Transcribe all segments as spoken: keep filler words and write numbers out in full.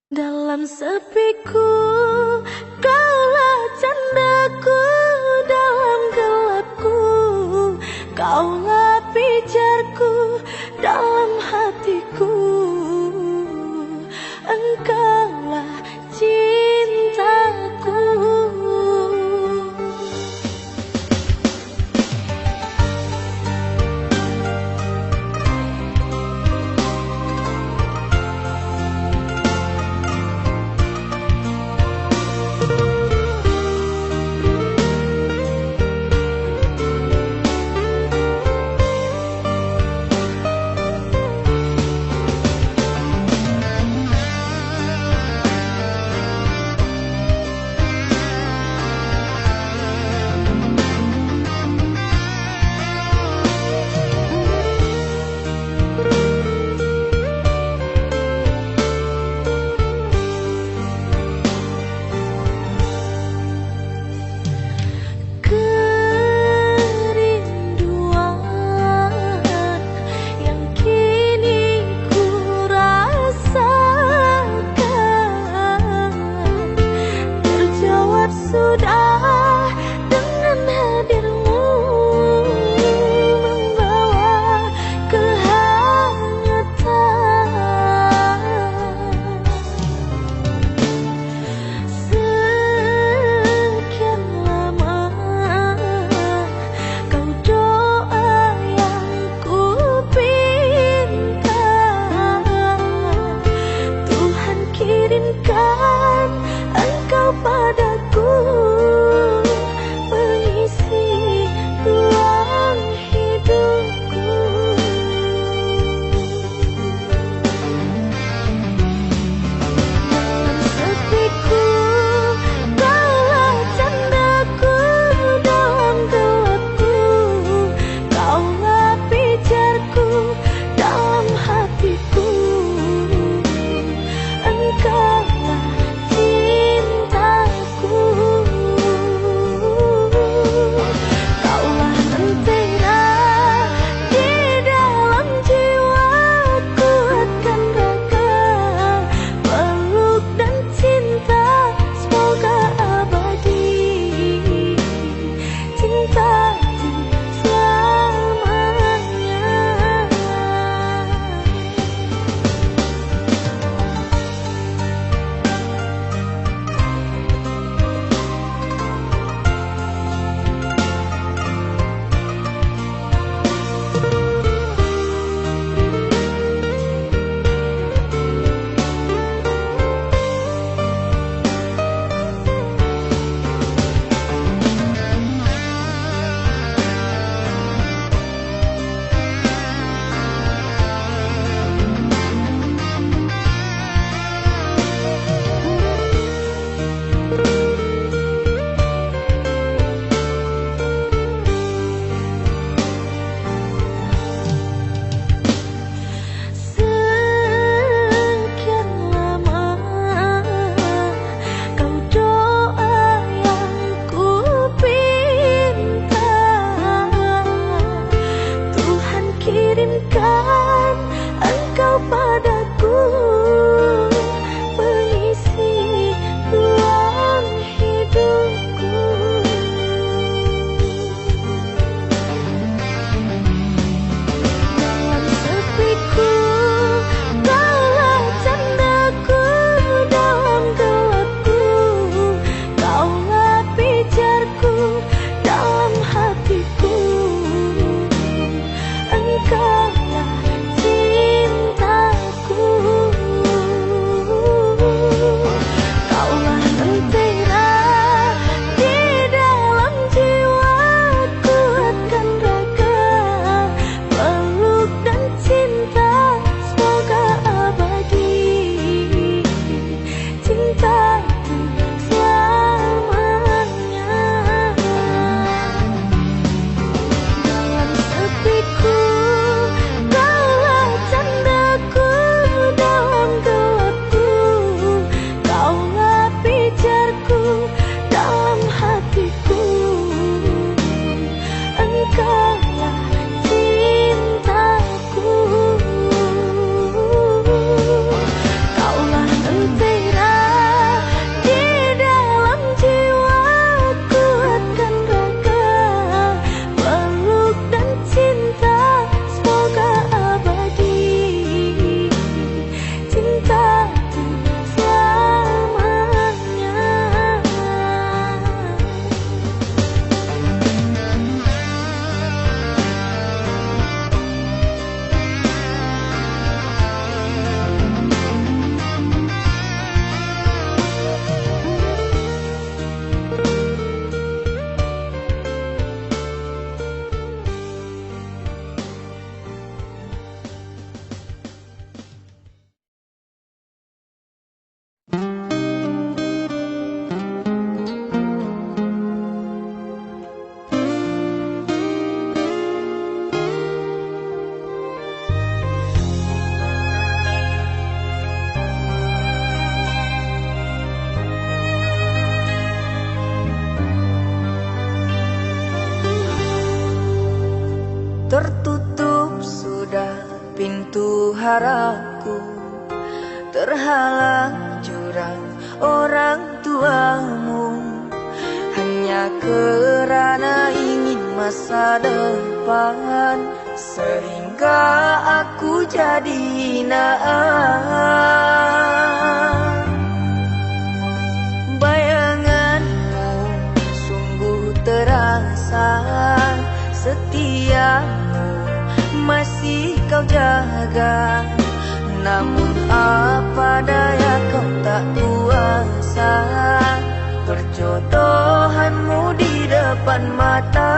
Dalam sepiku, kaulah candaku, dalam gelapku, kaulah pijarku, dalam hatiku, engkaulah cintaku. Pintu harapku terhalang jurang orang tuamu, hanya kerana ingin masa depan, sehingga aku jadi naah. Bayanganmu sungguh terasa, setiamu masih kau jaga. Namun apa daya, kau tak kuasa, perjodohanmu di depan mata.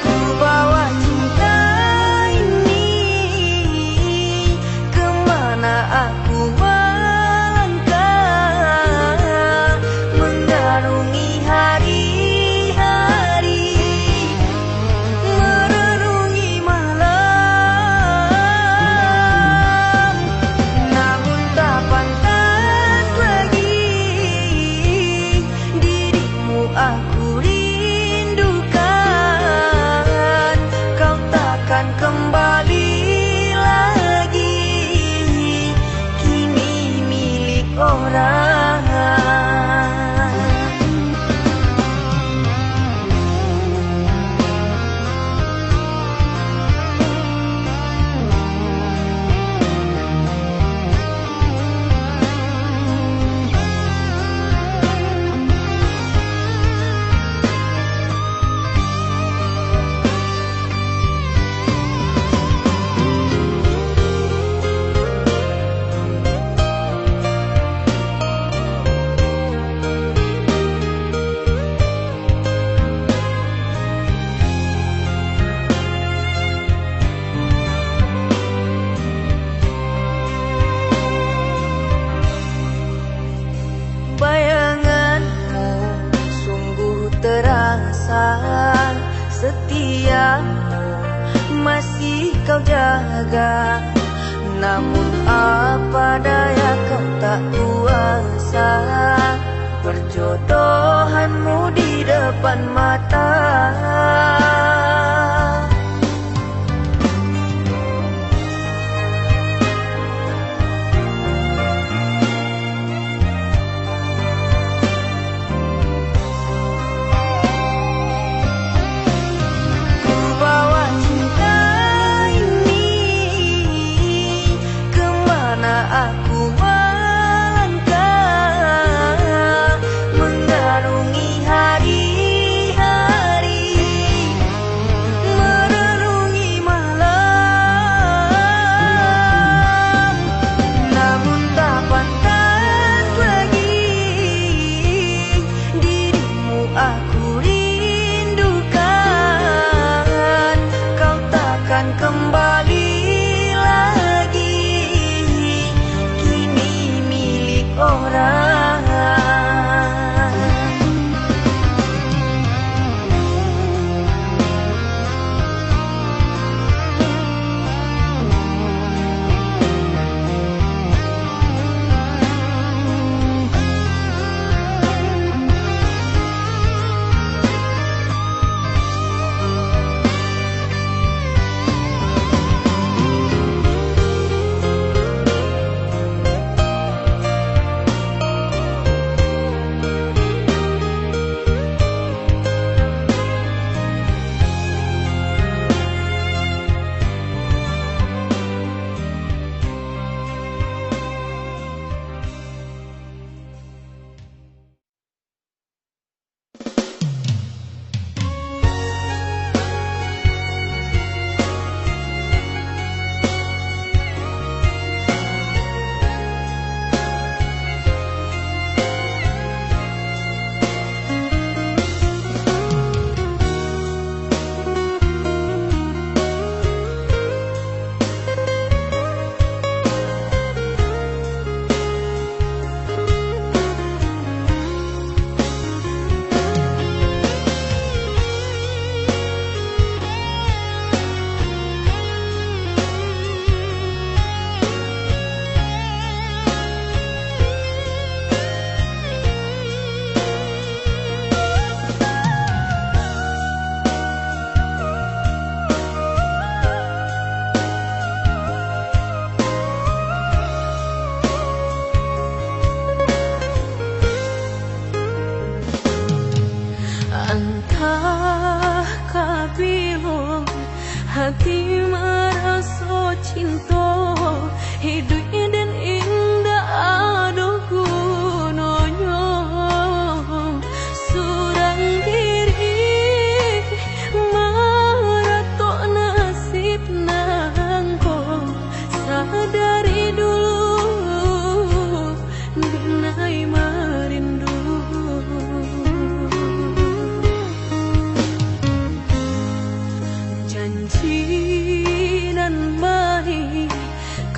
Ku bawa cinta ini kemana aku melangkah, mengarungi hari-hari, merenungi malam. Namun tak pantas lagi, dirimu aku rindukan. Kau takkan kembali lagi, kini milik orang. Bayanganmu sungguh terasa, setiamu masih kau jaga. Namun apa daya, kau tak kuasa, perjodohanmu di depan mata. Ku bawa cinta ini kemana aku melangkah, mengarungi hari-hari.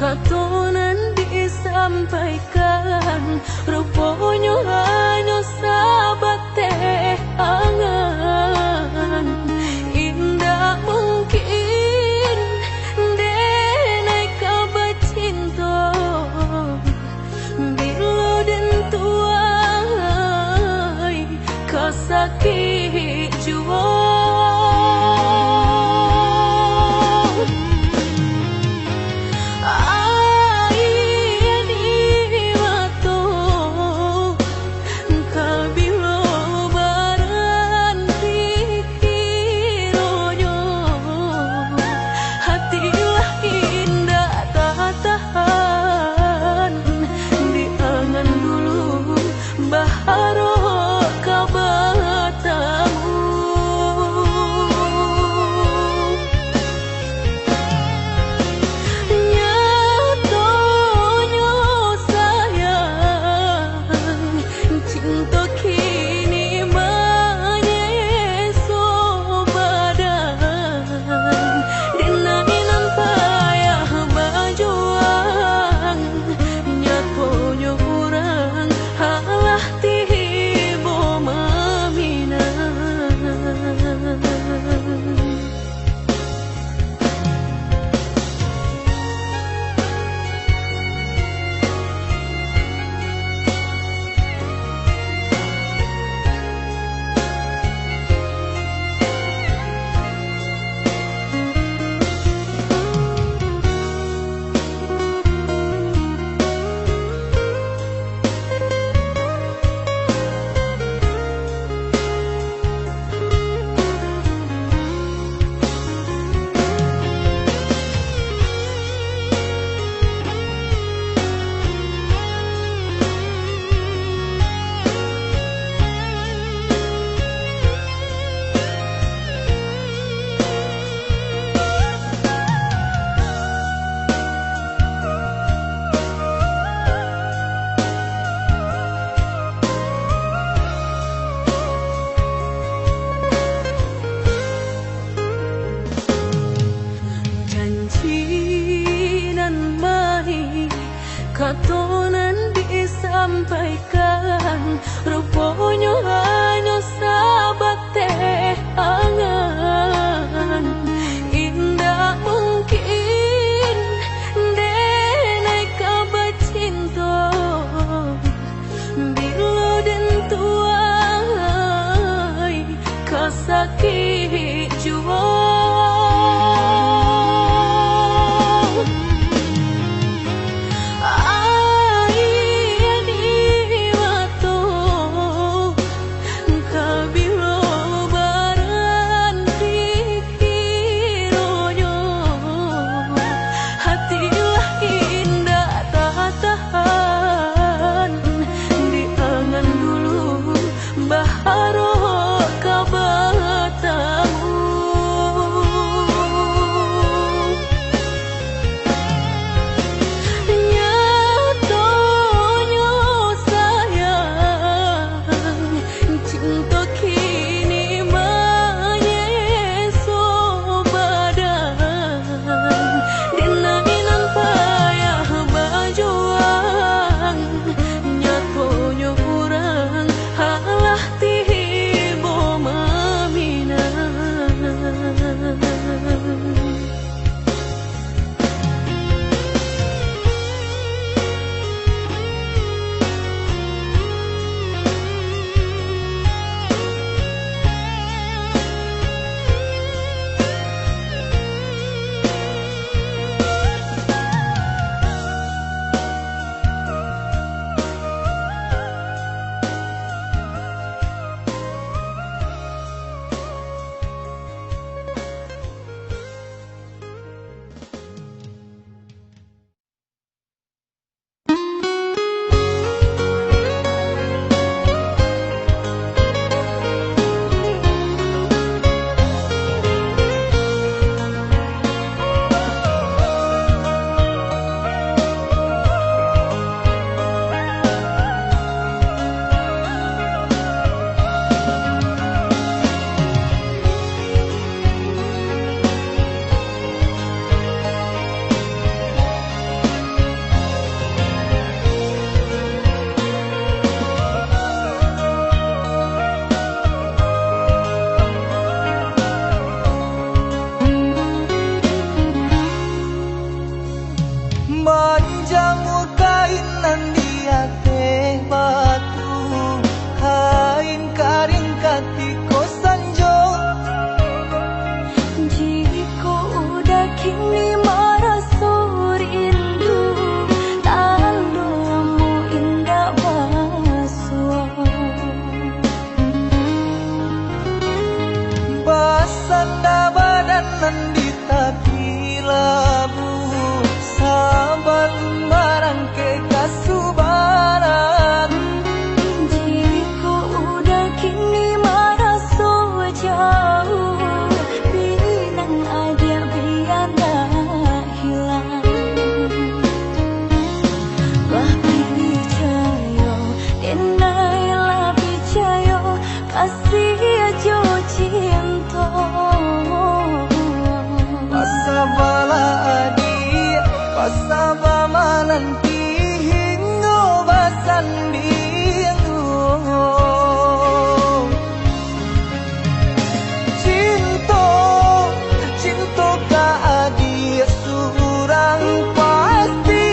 Kato nan disampaikan, ruponyo hanyo sabateh angan. Indak mungkin denai ka bacinto, bilo den tuai ka sakik juo. Aia di mato ka bilo baranti kironyo, hati lah indak tatahan di angan dulu. Baharok ka batamu. Nyatonyo sayang, cinto kini manyeso badan. Denai nan payah bajuang, nyatonyo urang alah tibo maminang. Janji nan maih, kato nan disampaikan, ruponyo hanyo sabateh angan. Indak mungkin denai ka bacinto, bilo den tuai ka sakik juo. Aia di mato ka bilo Panjamur kain nan di ateh batu, kain karing katiko sanjo. Jikok uda kini maraso rindu, tando ambo indak basuo. Basanda badan nan di tapi labuah, sabalun barangkek ka subaran. Jikok uda kini maraso jauah, pinang adiak bia ndak hilang. Lah picayo, denai lah picayo, kasih jo cinto. Basabalah adiak, basaba mananti hinggo basanding. Cinto, cinto ka adiak surang pasti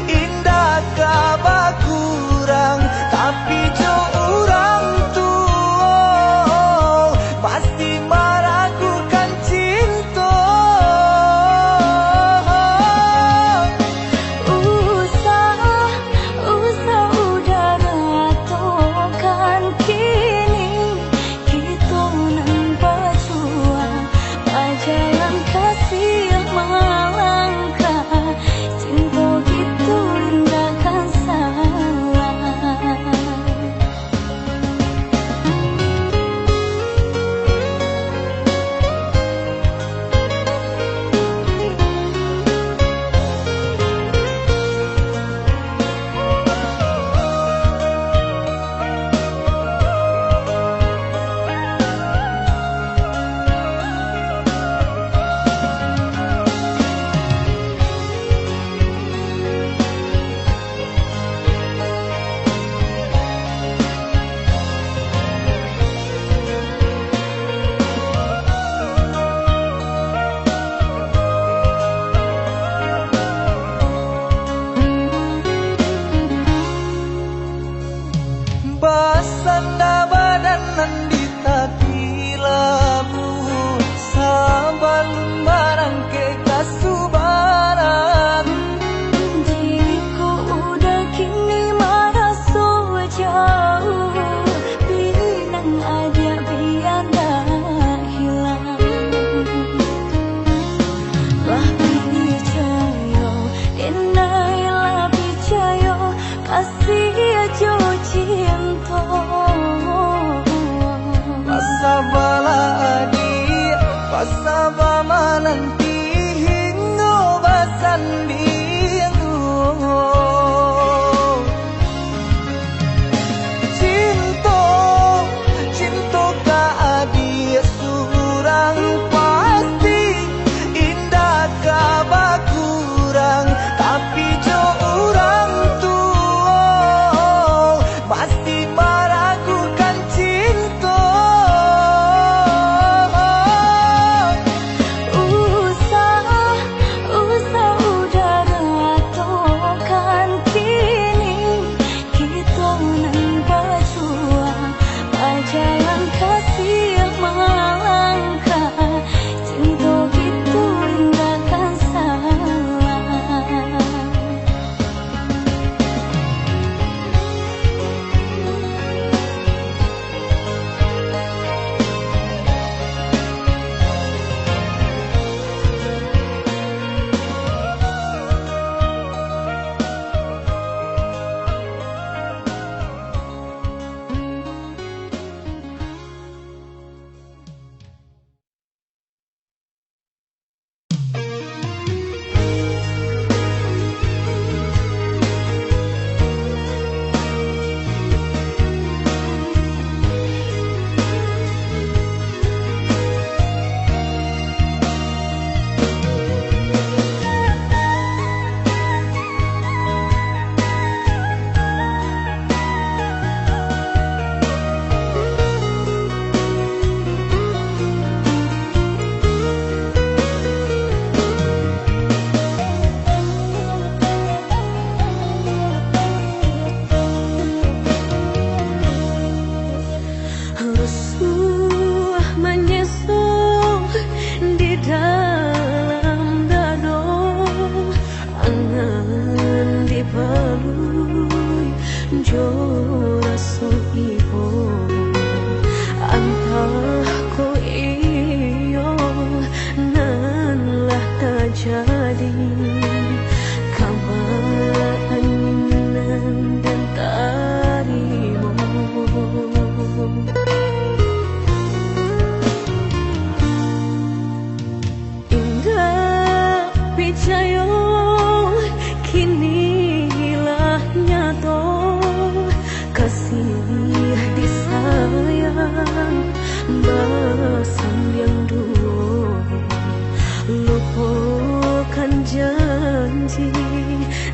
indak ka bakurang, tapi jo urang tuo pasti maragukan cinto. Usah, usah uda ratokan kini, kito nan bajuang, bajalan kasih malangkah, cinto kito indak kan salah. Basanda badan nan di tapi labuah, sabalun barangkek ka subaran. Jikok uda kini maraso jauah, pinang adiak bia ndak hilang. Lah picayo, denai lah picayo, kasih jo cinto. Basabalah adiak, basaba mananti hinggo basanding. Cinto, cinto ka adiak surang pasti indak ka bakurang, tapi jo urang tuo pasti maragukan cinto. Usah, usah uda Yo, kini lah nyato, kasih disayang basandiang duo. Lupokan janji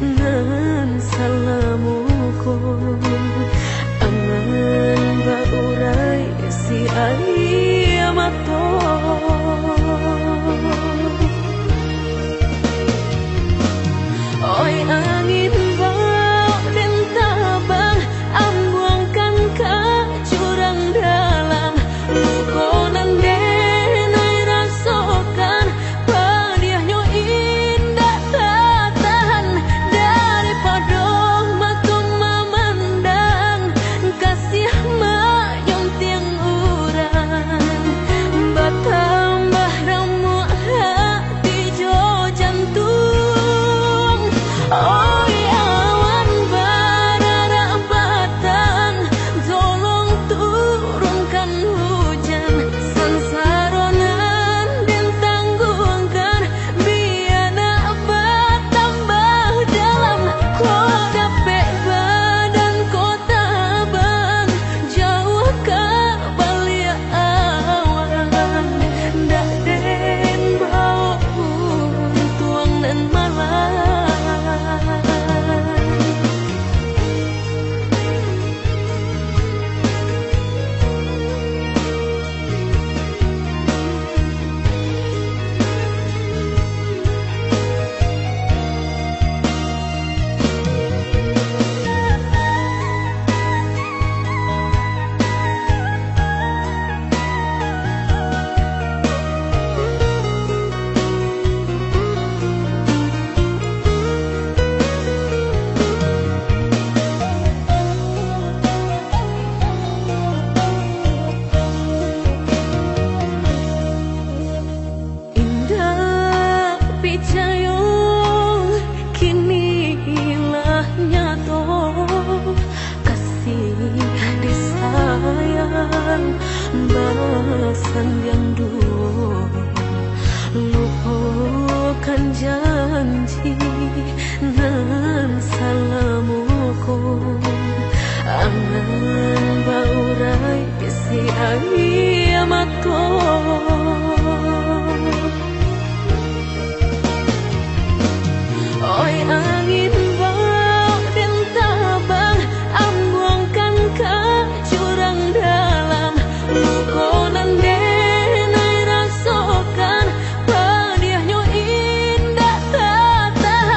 nan salamo ko, angan baurai si aia mato. Oi angin bao den tabang, ambuangkan ka jurang dalam. Luko nan den ai rasokan, padiahnyo indak tatahan. Daripado mato mamandang, kasih mak Nyuntiang urang, batambah ramuak hati jo jantuang. Oi awan bararak batang, tolong turunkan hujan. Sansaro nan den tangguangkan, bia nak batambah dalam. Kok dapek badan ko tabang, jauah ka baliak awan, ndak den bao untuang nan malang. Indak picayo, kini lah nyato, kasih disayang basandiang duo. Lupokan janji nan salamo ko, angan baurai si aia mato. Oi angin bao den tabang, ambuangkan ka jurang dalam. Luko nan den ai rasokan, padiahnyo indak tatahan.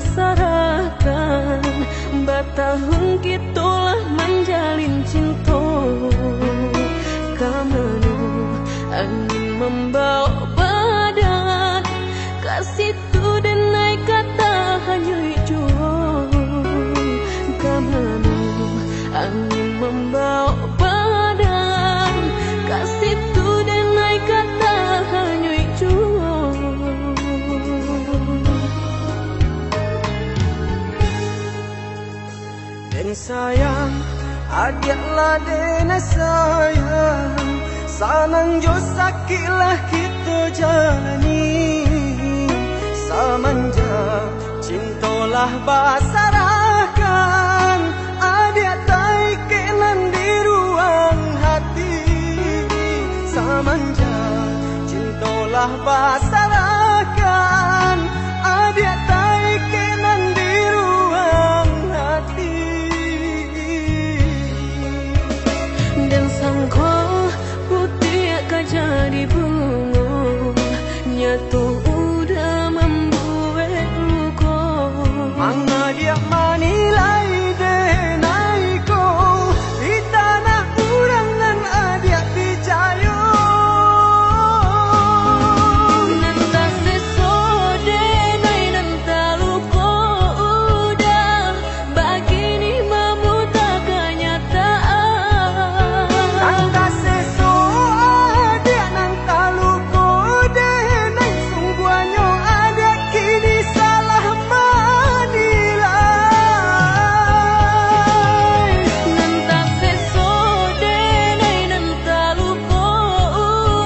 sarahkan, batahun kito lah manjalin cinto. Ka mano angin mambaok badan, ka situ den ai ka tahanyuik juo. Ka mano angin mambaok badan, ka situ den ai ka tahanyuik juo. Den sayang, adiak lah den sayang, sanang jo sakik lah kito jalani. Samanjak cinto lah basarahkan, adiak taikek nan di ruang hati. Samanjak cinto lah basarahkan, adiak taikek nan di ruang hati. Den sangko putiak ka jadi bungo, nyato udah mambuek luko. Mangadiak manilai den ai ko, di tanah urang nan adiak picayo. Nan taseso den ai nan taluko udah, bakini mamuta kanyataan. Nan taseso adiak nan taluko den ai, sungguahnyo adiak kini salah manilai. Nan taseso den ai nan taluko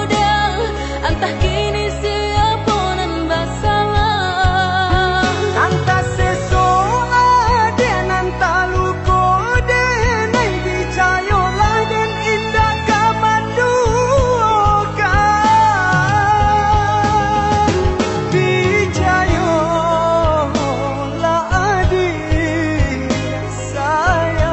udah, antah kini siapo nan basalah. Nan taseso adiak nan taluko den ai, picayolah den indak ka manduokan. Picayolah adiak sayang.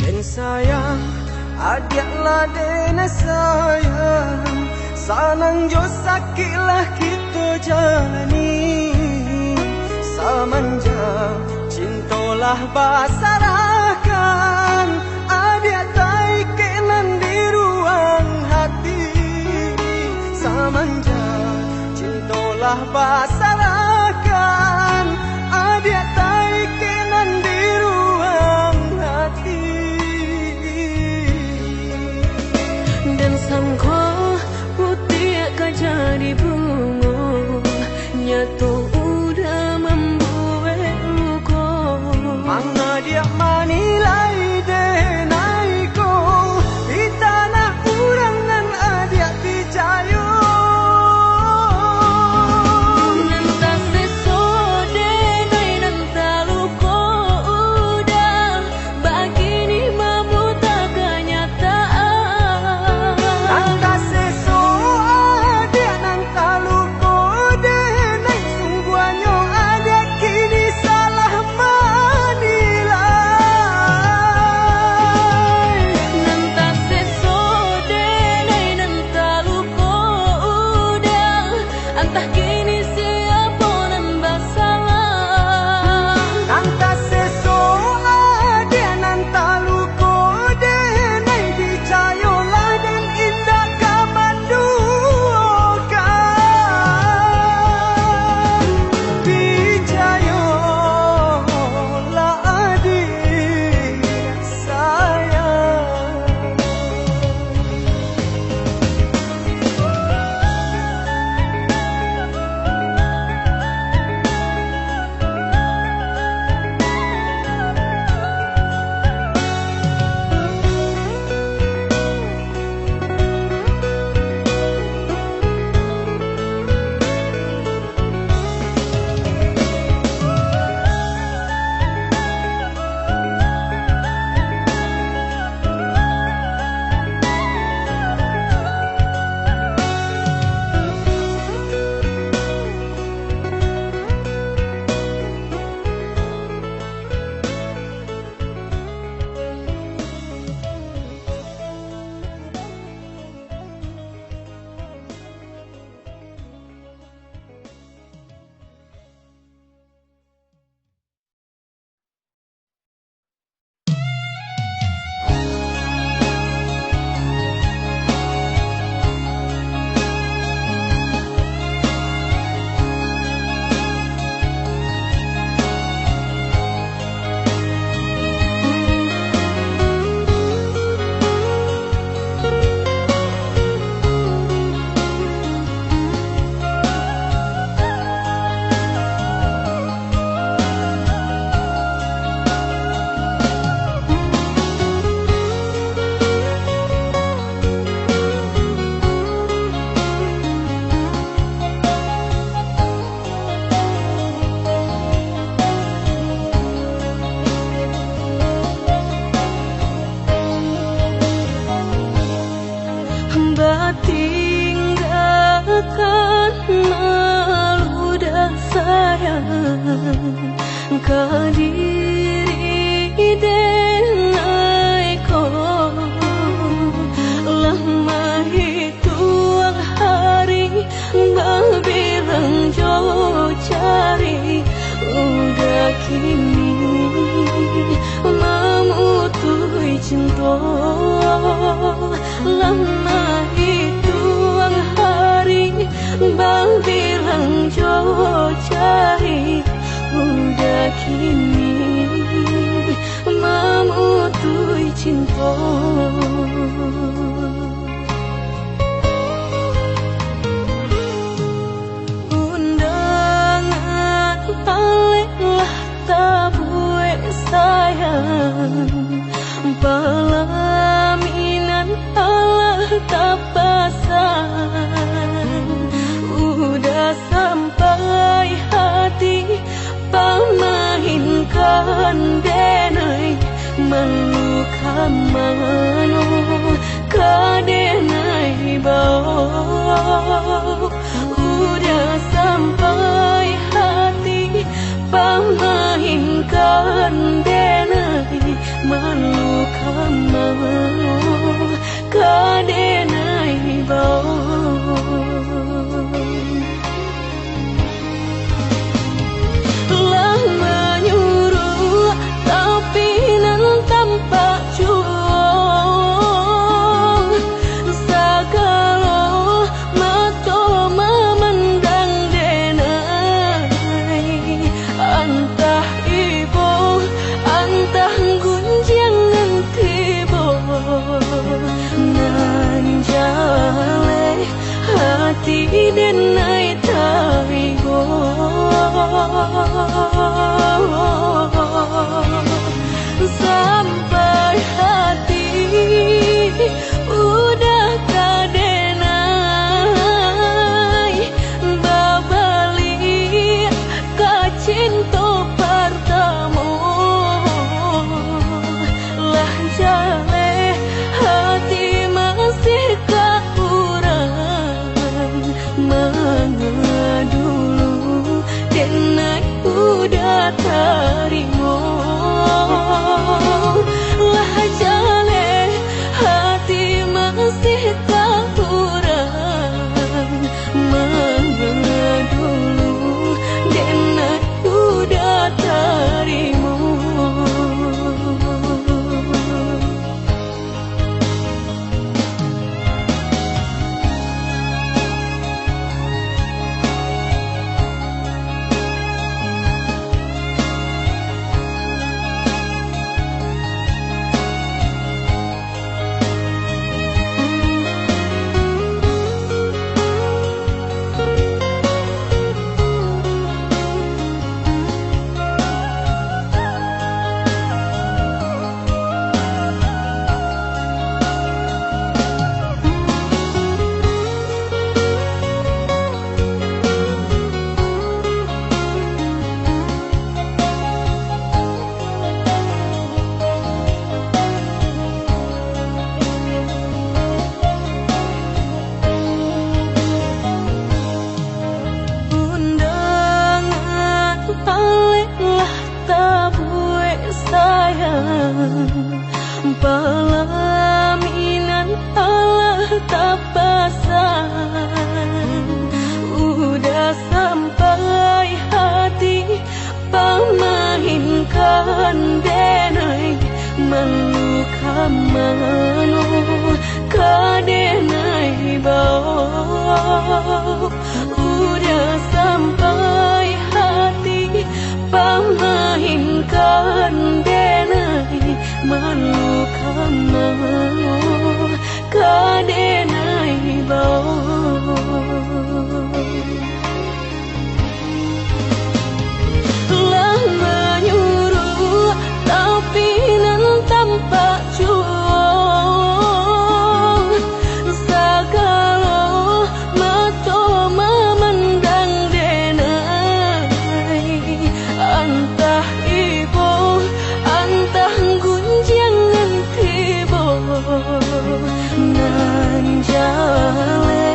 Den sayang, adiak lah den sayang, sanang jo sakik lah kito jalani. Samanjak cinto lah basarahkan, adiak taikek nan di ruang hati. Samanjak cinto lah basarahkan, adiak taikek nan di ruang hati. Den sangko putiak ka jadi bungo, nyato udah mambuek luko. Mangadiak manilai den ai ko, di tanah urang nan adiak picayo. Nan Ka diri denai ko, lah mahituang hari, babilang jo jari, udah kini mamutuih cinto. Lah mahituang hari, babilang jo jari, udah kini mamutuih cinto. Undangan alek lah tabuek sayang, palaminan alah tapasang. Udah sampai hati pamainkan denai, malu ka mano ka denai bao. Udah sampai hati pamainkan denai, malu ka mano ka denai bao. Lah manyuruak, tapi nan tampak juo, sagalo mato mamandang denai. Antah ibo, antah gunjiang nan tibo, nan jaleh hati denai taibo. Sampai hati udah ka denai babaliak ka cinto partamo. Lah jaleh hati masih ka urang, manga dulu denai udah tarimo. Lah jaleh hati masih ka urang, manga dulu denai udah tarimo. Undangan alek lah tabuek sayang, palaminan alah tapasang. Udah sampai hati pamainkan denai, malu ka mano ka denai bao. Udah sampai hati pamainkan denai, malu ka mano ka denai bao. Lah manyuruak, tapi nan tampak juo, sagalo mato mamandang denai. Antah ibo, antah gunjiang nan tibo, nan jaleh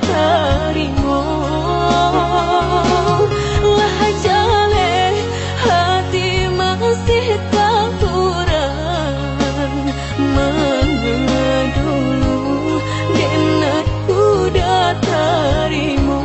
tarimo. Lah jaleh hati masih takurang, manga dulu den nan kuda tarimo.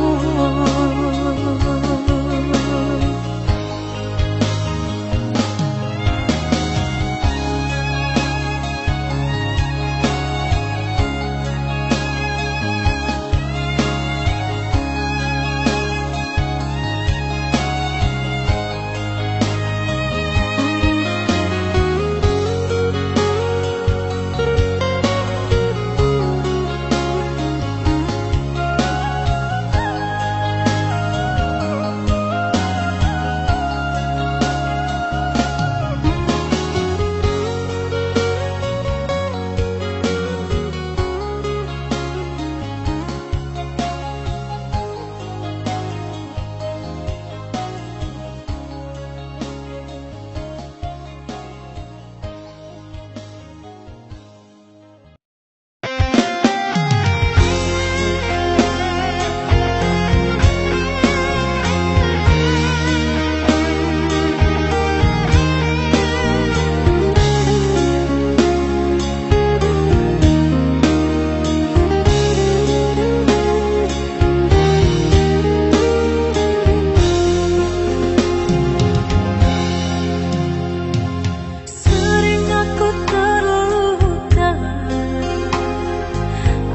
Sering aku terluka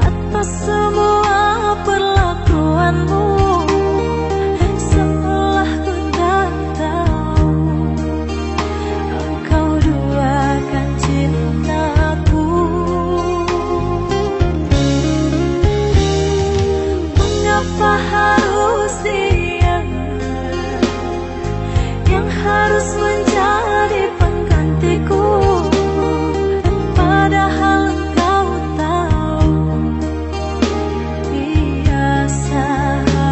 atas semua perlakuanmu. Seolah ku tak tahu, engkau duakan cintaku. Mengapa harus dia yang harus menjadi penggantiku, padahal engkau tahu, dia sahaja.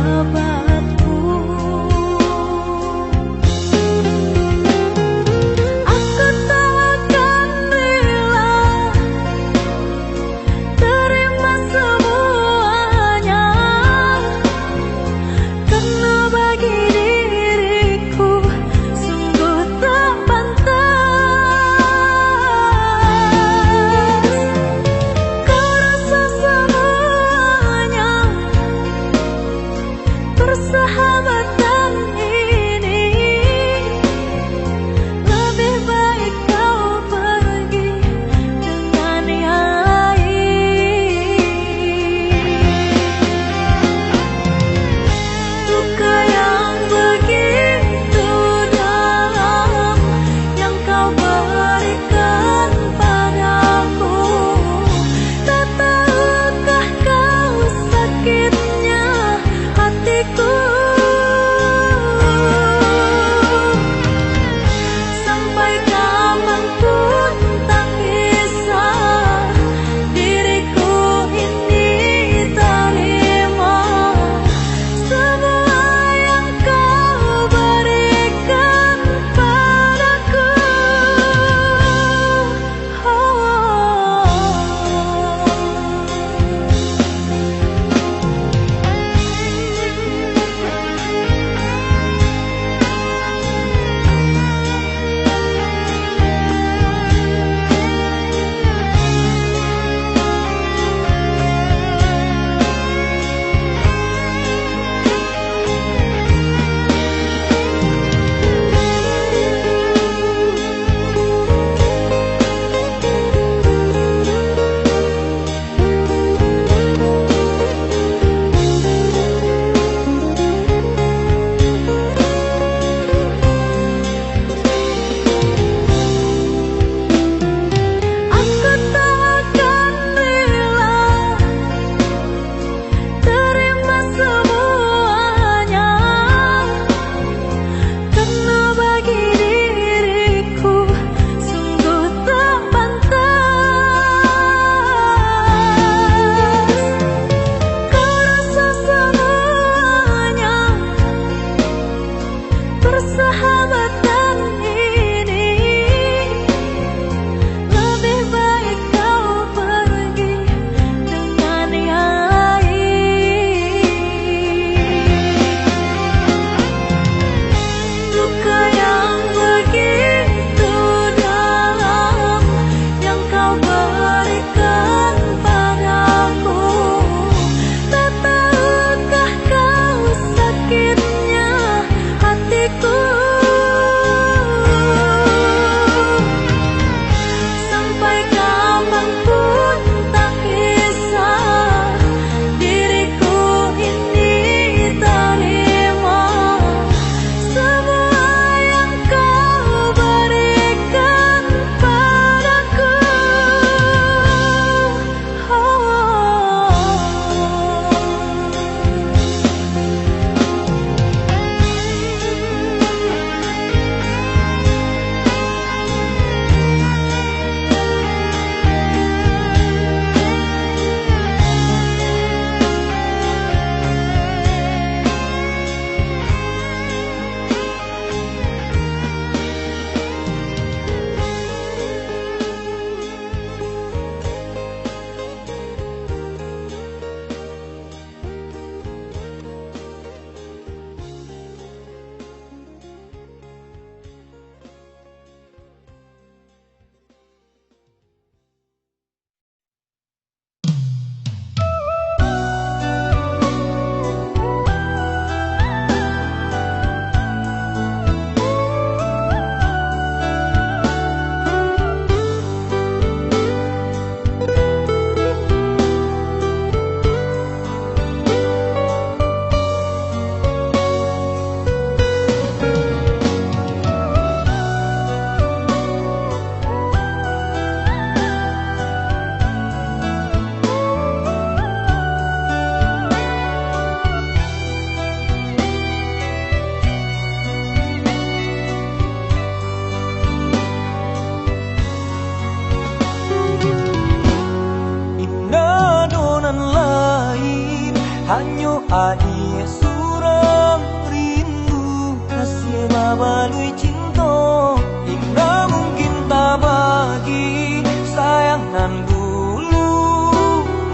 Adiak surang rindu, kasih babalui cinto, indak mungkin tabagi. Sayang nan dulu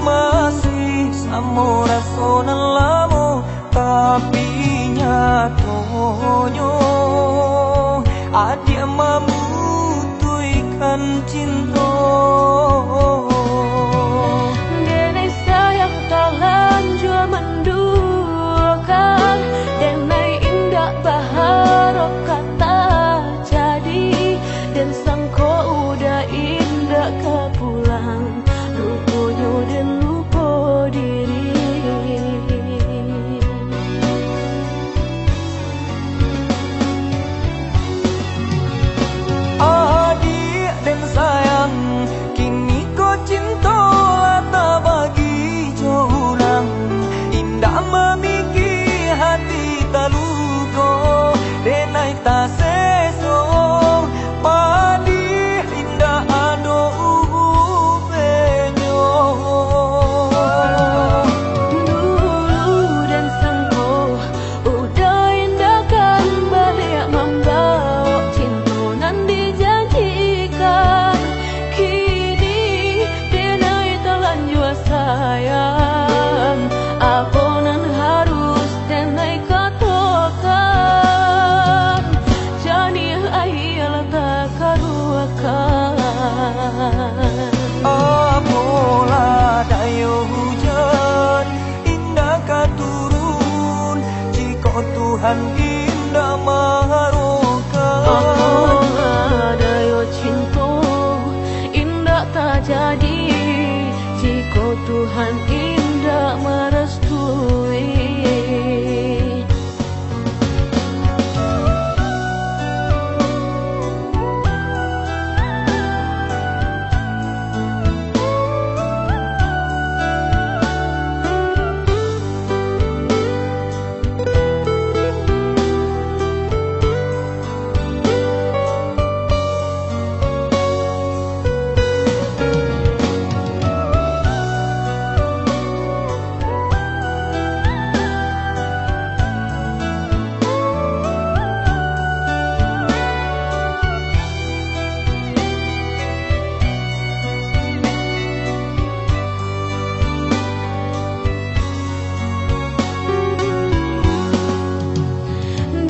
masih samo raso nan lamo, tapi nyatonyo adiak mamutuihkan cinto. Denai sayang talanjua manduakan, denai indak baharok ka tajadi, den sangko uda indak ka pulang, ruponyo den lupo diri. Adiak den sayang, kiniko cinto lah tabagi jo urang. Indak mamiki hati taluko, denai taseso, padih indak ado ubenyo. Dulu den sangko uda indak kan baliak mambao cinto nan dijanjikan. Kini denai talanjua sayang, apo nan harus denai katokan? Janiah aia lah takaruakan. Apolah dayo hujan indak ka turun, jikok Tuhan indak maharokan. Apolah dayo cinto indak tajadi, jikok Tuhan indak marastui.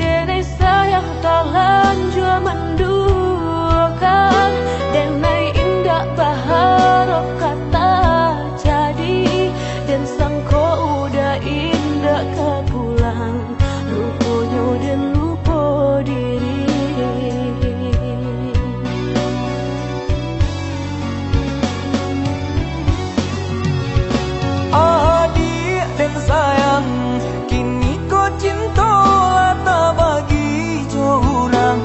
Denai sayang talanjua manduakan, denai indak baharok ka tajadi, den sangko uda indak ka pulang, ruponyo den lupo diri. Adiak den sayang, kiniko cinto lah tabagi jo urang.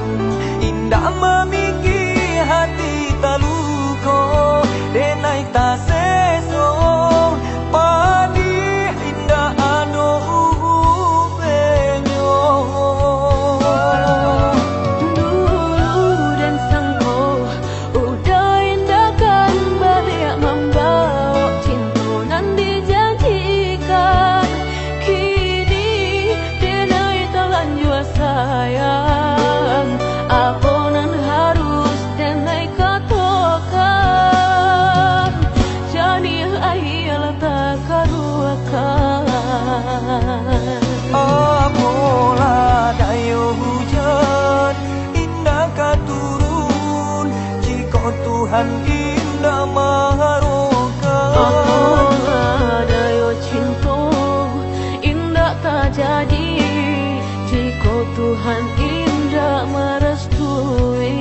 Indak mamiki hati taluko, denai taseso, padih indak ado ubenyo. Dulu den sangko uda indak kan baliak mambao cinto nan dijanjikan. Kini denai talanjua sayang, apo nan harus denai katokan? Janiah aia lah takaruakan. Apolah dayo hujan indak ka turun, jikok Tuhan indak maharokan. Apolah dayo cinto indak tajadi, jikok Tuhan indak marastui.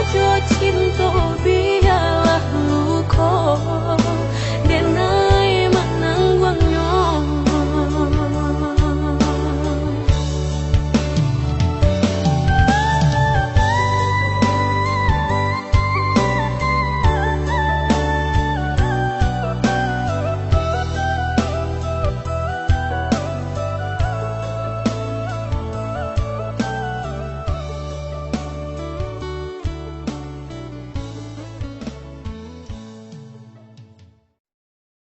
Jo cinto bialah luko.